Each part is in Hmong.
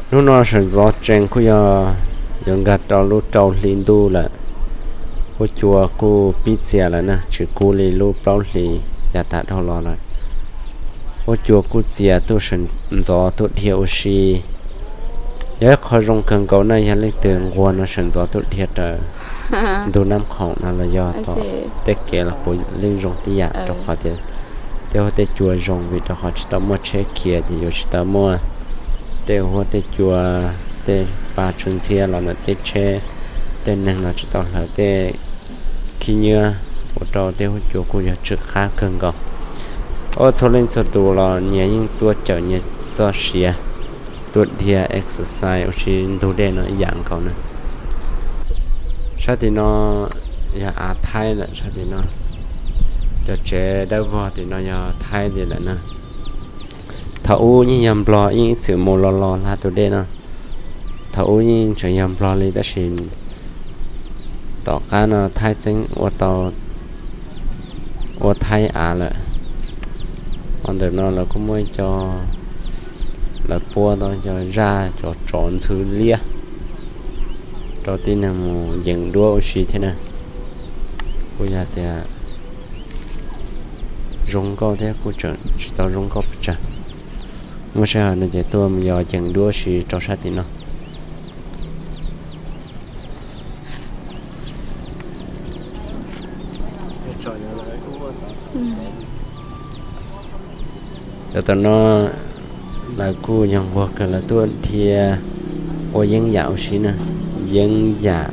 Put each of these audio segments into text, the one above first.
Hnub no sawv ntxov tsees kuj yog yuav nkag rau lub rau hli ntuj lawm. Huab cua kuj pib txias lawm na, tsis kub li lub plaub hlis yav tas dhau los lawm. Huab cua kuj txias tuaj sawv ntxov tuaj dhia ua si. Yog ib qho zoo kawg nkaus na, yog leej twg nquag no sawv ntxov tuaj dhia raws ntug Nab Khoom no los yog tom tej kev los puav leej zoo tib yam, rau qhov tias tej huab tej cua zoo, vim rau qhov tsis tau muaj tsheb khiav ces yuav tsis tau muaj tej huab tej cua, tej pa tsw ntxhiab los ntawm tej tsheb, tej neeg los tsis tau hlawv tej khib nyiab, ua rau tej huab cua kuj yog tsw qab kawg nkaus. Ua txhua leej txhua tus los nyias yeej tuaj cawm nyias txoj sia, tuaj dhia exercise ua si ntug dej no ib yam nkaus na. Sab tim no yog av Thaib lawm, sab tim no cov tsev dawb vog tim no yog Thaib li lawm na. Thaum ub yeej yog Nplog yeej ib txwm mus los los hla tus dej no. Thaum ub yeej tseem yog Nplog li tab sis tom qab no Thaib txeeb ua tau, ua Thaib av lawm. Ho ntawm no lawv kuj muaj ib co, lawv puab tau cov zaj cov tsov ntxhw liab rau tib neeg mus yees duab ua si thiab na. Kuj yog tias zoo nkauj thiab kuj tseem tsis tau zoo nkauj pes tsawg. Muaj sij hawm no ces tuaj mus yos yees duab ua si rau sab tim no. Cov tom no lawv kuj yog nquag kawg, lawv tuaj dhia ua yeeb yam ua si na, yeeb yam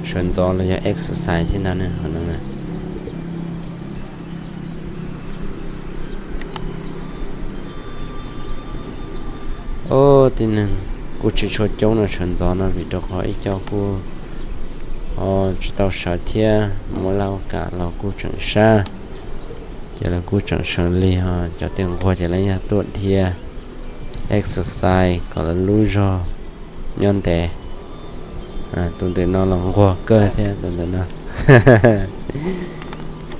sawv ntxov los yog exercise thiab ntag na. Ob tib neeg kuj tsis tshua coob no sawv ntxov no vim rau qhov ib co kuj ho tsis tau sawv thiab, muaj laj ua kam los kuj tseem sab, ces lawv kuj tseem sawv lig. Ho cov twg nquag ces lawv yog tuaj dhia exercise kom lawv lub zog nyob ntev. Tus ntawm no los nquag kawg thiab, tus ntawm no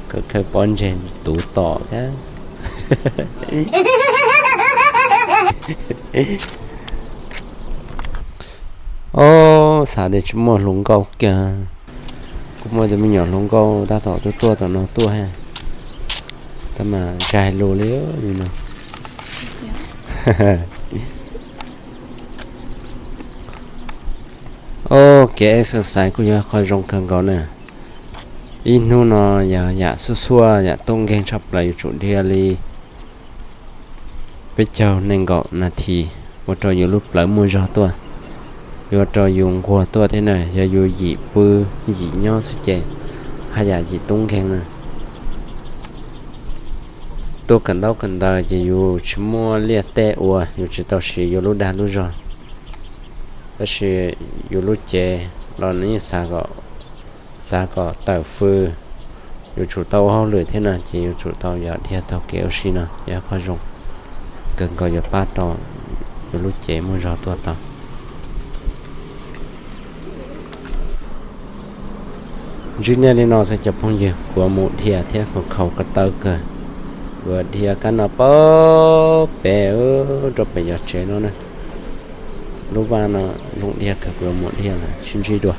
khawb pob ntseg tuv tom thiab. Ob, xav tias tsis muaj hluas nkauj kiag, kuj muaj cov me nyuam hluas nkauj tab tom tuaj tuaj tom no tuaj, tab mas zais lus li no. Ob, kev exercise kuj yog qhov zoo kawg nkaus na. Ib hnub no yog yam xuaj xuaj yam tub nkeeg tshaj plaws yuav tsum dhia li peb caug nees nkaum nas this ua rau yus lub plawv muaj zog tuaj, yuav rau yus nquag tuaj thiab na. Yog yus yim pw yim nyob xwb ces haj yam yim tub nkeeg na. Tuaj kawm ntaub kawm ntawv ces yus tsis muaj liaj teb ua, yus tsis tau siv yus lub dag lub zog. Tab sis yus lub cev los nws yeej xav kom tawm fws, yuav tsum tau ua hauj lwm thiab no ces yuav tsum tau yog dhia taug kev ua si no yog qhov zoo kawg nkaus yuav pab rau yus lub cev muaj zog tuaj tau. Ntsib nej li no xwb cov phooj ywg, kuv mus dhia thiab kuv khaus ko taw kawg. Kuv dhia kab no pab pem rau pem yog tsev no na. Lub vaj no zoo dhia kawg, kuv mus dhia lawm, sib ntsib dua.